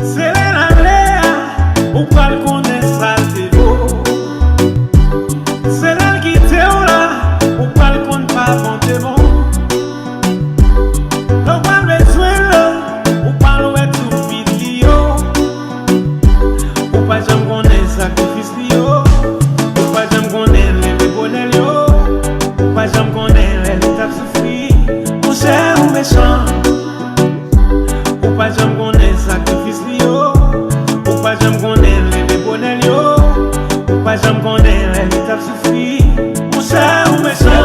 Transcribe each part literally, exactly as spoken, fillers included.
Se lè l ale a, ou pral konnen sa l te vo. Se lè l kite w la, ou pral konn pa bon te bon. Lè w pral bezwen l, ou pral wè tout vid li yo. Ou pa janm konnen sakrifis li yo. Ou pa janm konnen leve bonè l yo. Ou pa janm konnen lè li t ap soufri. Monchè, ou mechan. Ou pa janm konnen sakrifis li yo. Ou pa janm konnen leve bonè l yo. Ou pa janm konnen lè li t ap soufri. Monchè, ou mechan.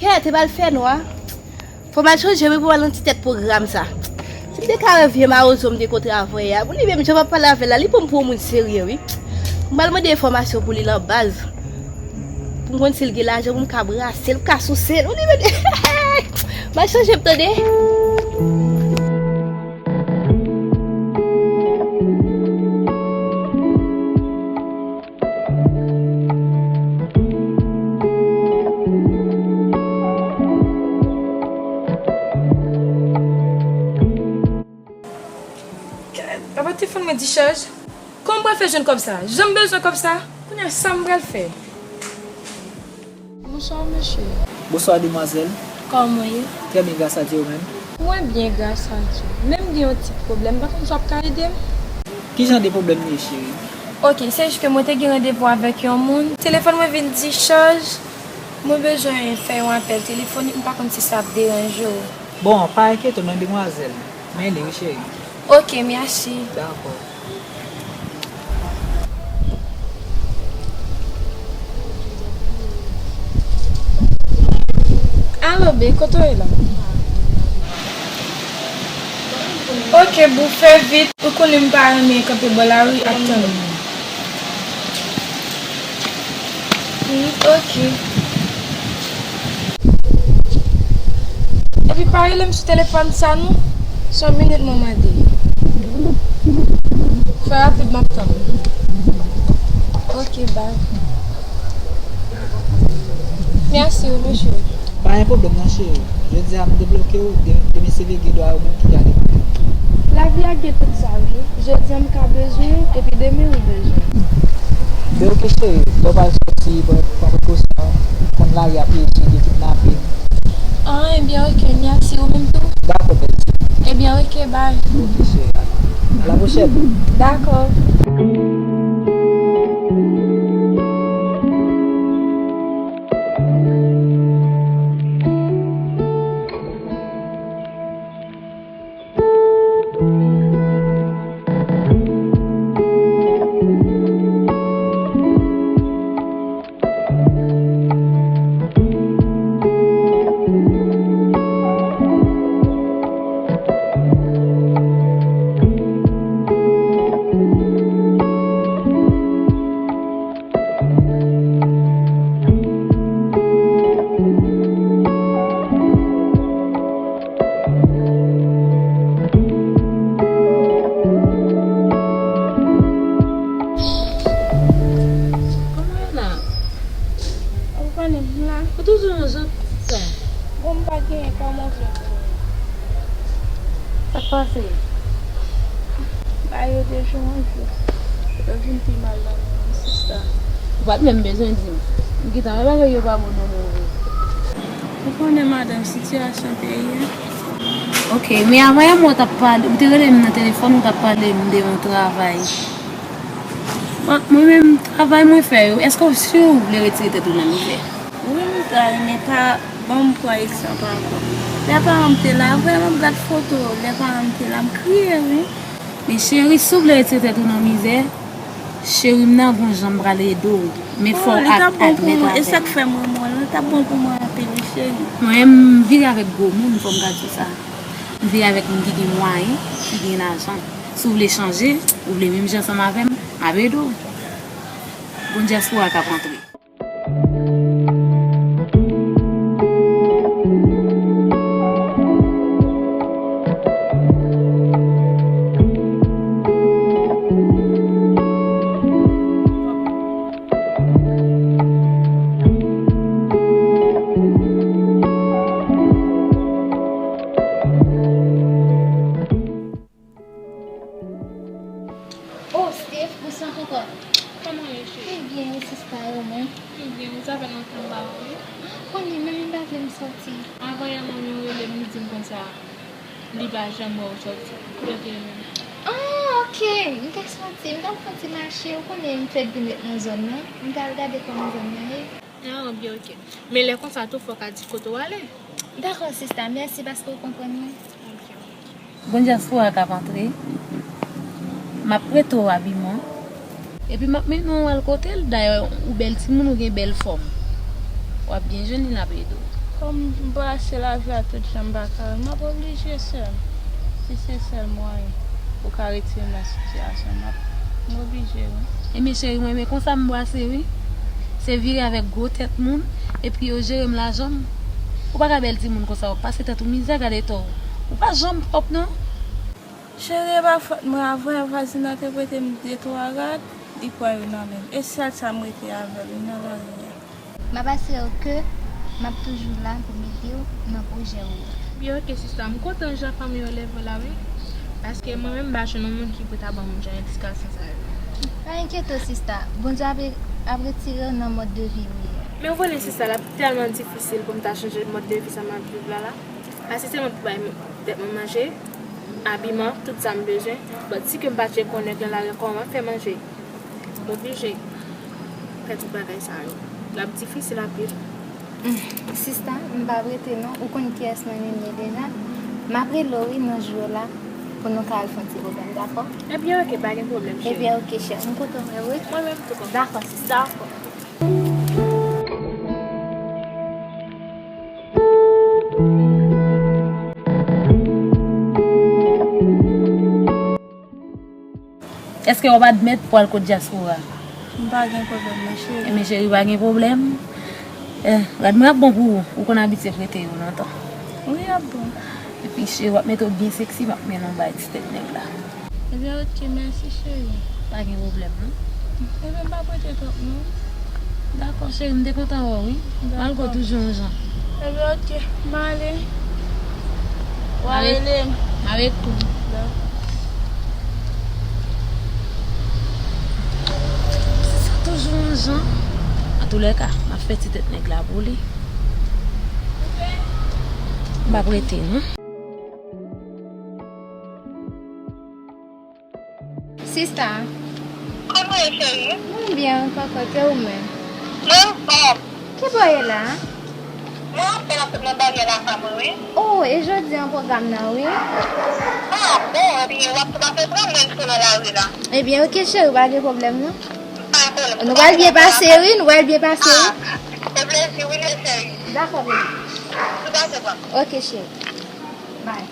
Kèt, e pral fè nwa. Fò m al chanje wi pou m al nan ti tèt pwogram sa. Si m te ka wè vye mawozo m te kontre avanyè a, pou li menm jan m ap pale avè l la, li pran m pou yon moun serye wi. M pral mande enfòmasyon pou li lan baz. Pou m konn si l gen lajan pou m ka brase l, pou m ka souse l. Ou li mete. M al chanje m tande. Papa telefòn mwen dichaj. Kòman m pral fè jwenn kòb sa? Jan m bezwen kòb sa? Kounye a sa m pral fè? Bonswa mesye. Bonswa demwazèl. Kòman w ye? Trè byen gras a Dye, ou menm? Mwen byen gras a Dye. Men m gen yon ti pwoblèm, m pa konn si w ap ka ede m. Ki jan de pwoblèm li ye cheri? Oke, se jis ke mwen te gen randevou avèk yon moun. Telefòn mwen vin dichaj. Mwen bezwen fè yon apèl telefonik, m pa konn si sa ap deranje w. Bon, pa enkyete w non demwazèl. Men li wi cheri. Oke, mèsi. Dakò. Alo, be, kote w ye la? Oke, boo, fè vit. Ou konnen m pa renmen kanpe bò lari ap tann moun. Hmm, oke. Epi pa rele m sou telefòn sa non. Se yon minit mwen mande. Fè rapid, m ap tann. Oke, bay. Mèsi wi, mesye. Pa gen pwoblèm non, cheri. Jodi a m debloke w, de-, demen se lege dwa yo menm ki gade pou mwen. Lavi a gen tout sa wi. Jodi a m ka bezwen w, epi demen ou bezwen m. Men oke cheri, lè w pral soti, pran, pran prekosyon, konn lari ap leje, gen kidnapin. Ah, ebyen oke, mèsi, ou menm tou? Dakò, bèl ti. Ebyen oke, bay. Oke cheri, a la pwochèn. Dakò. Kòman w ye la? Ou konnen m la. Ou toujou nan jan sa? Bon, m pa genyen, kòman w vle pou mwen? Sa k pase? Bagay yo te chanje. Yo vin pi mal nan men m, sista. Ou pa t menm bezwen di m. M gentan wè bagay yo pa bon nan men w vre. Ou konnen madanm sitiyasyon peyi a. Oke, men avan yè mwen w t ap pale, ou te rele m nan telefòn, ou t ap pale m de yon travay. Mwen, mwen menm, travay mwen fè yo, èske w si w vle retire tèt ou nan mizè? Wi, m ta renmen pa ban m pran egzanp ankò. Lè paran m te la, vrèman, m gad foto yo, lè paran m te la, m kriye, wi. Men cheri, si w vle retire tèt ou nan mizè, cheri m nan gon jan m pral ede w. Men fò w admèt avè m. E sa k fè m renmen w lan, li t ap bon pou mwen anpil, wi, cheri. Mwen, m vire avèk gwo moun, fò m ka di w sa. M vire avèk moun ki gen mwayen, ki gen lajan. Si w vle chanje, ou vle menm jan ansanm avè m, m ap ede w. Gon dyaspora k ap antre. Sòti. Avan yè manmi w rele m, li di m konsa li pa janm wè w sòti. Kote w te ye menm? Ah, ok. M te sòti. M t al fè yon ti mache. Ou konnen m fèk vin ret nan zòn nan. M t al gade kòman zòn nan ye. Ah, byen, ok. Men lè konsa tou, fò w ka di kote w ale. Dakò, sista. Mèsi paske w konprann mwen. Ok. Bon, dyaspora k ap antre. M ap prete w abiman. Epi m ap mennen w al kote l. Dayè, ou bèl timoun, ou gen bèl fòm. W ap byen jwenn li, l ap ede w. Kòm m brase lavi a tout jan m pa ka, m ap oblije sè m. Si se sèl mwayen pou ka retire m nan sitiyasyon, m ap, m oblije, wi. Ebyen, cheri, mwen, men konsa m brase, wi. Se vire avèk gwo tèt moun, epi yo jere m lajan m. Ou pa ka bèl timoun konsa, w ap pase tèt ou mizè, gade to w. Ou pa janm pwòp, non. Cheri, e pa fòt mwen, avan yè vwazin nan te prete m de twa rad, li pran youn nan men m. E sèl sa m rete avè l, wi, nan lari a. M ap asire w ke m ap toujou la pou m ede w nan pwojè ou yo. Byen, ok, sista, m kontan jan fanmi yo leve w la, wi. Paske mwen menm, m pa jwenn yon moun ki pou ta ban m jan endikasyon sa yo. Pa enkyete w, sista. Bondye ap, ap retire w nan mòd de vi ou ye a. Men w konnen, sista, l ap tèlman difisil pou m ta chanje mòd de vi sa m ap viv la la. Paske se mwen pou bay tèt mwen manje, abiman, tout sa m bezwen. But si ke m pa tcheke yon nèg nan lari a, kòman m ap fè manje? M oblije fè tout bagay sa yo. L ap difisil anpil. Hmm, sista, m p ap rete non. Ou konn kiyès mwen menm ye deja. M ap rele w, wi, nan jou yo la, pou nou ka al fè yon ti pwoblèm, dakò? Ebyen, ok, pa gen pwoblèm, cheri. Ebyen, ok, chè. M kontan wè w, wi. Mwen menm tou kontan. Dakò, sista. Dakò. Èske w ap admèt pou al kot dyaspora? M pa gen pwoblèm non, cheri. Ebyen, cheri, pa gen pwoblèm. Eh, rad mwen ap bon pou ou. Ou konn abitye prete yo lontan. Wi, ap bon. Epi, cheri, w ap mete w byen seksi, m ap mennen w bay ti tèt nèg la. Ebyen, ok, mèsi, cheri. Pa gen pwoblèm, non. Ebyen, m pa prete twòp, non. Dakò, cheri, m te kontan wè w, wi. Dakò. Malgre w toujou yon jan. Ebyen, ok, m ale. W a rele m. M a rele w. Dakò. Sista toujou yon jan. Antoulèka, m ap fè ti tèt nèg la pou li. M p ap rete, non. Sista. Kòman w ye, cheri? Mwen byen, wi, kokot, e ou menm? Mwen anfòm. Ki bò w ye la? Mwen anfòm, ap nan baryè lakay mwen, wi. Oh, e jodi an pwogram nan, wi. Ah, bon, epi w ap tou pase pran mwen sou nan lari la. Ebyen, ok, cheri, pa gen pwoblèm, non. Pa gen pwoblèm. Nou pral byen pase, wi, nou pral byen pase, wi. Ah, se plezi, wi, cheri. Dakò, baby. Tou pase pran. Ok, cheri. Bye.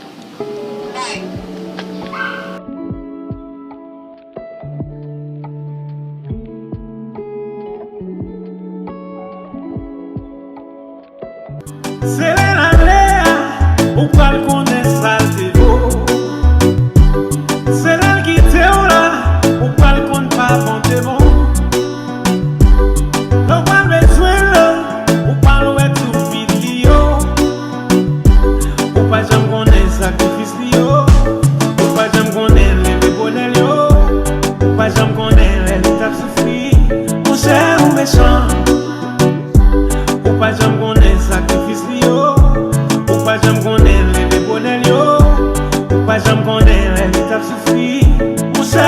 Se lè l ale a, ou pral konnen sa l te vo. Se lè l kite w la, ou pral konn pa bon te bon. Lè w pral bezwen l, ou pral wè tout vit li yo. Ou pa janm konnen sakrifis li yo. Ou pa janm konnen leve bonè l yo. Ou pa janm konnen lè li t ap soufri. Monchè, ou mechan. Ou pa janm konnen sakrifis li yo. Ou pa janm konnen leve bonè l yo. Ou pa janm konnen lè li t ap soufri. Monchè,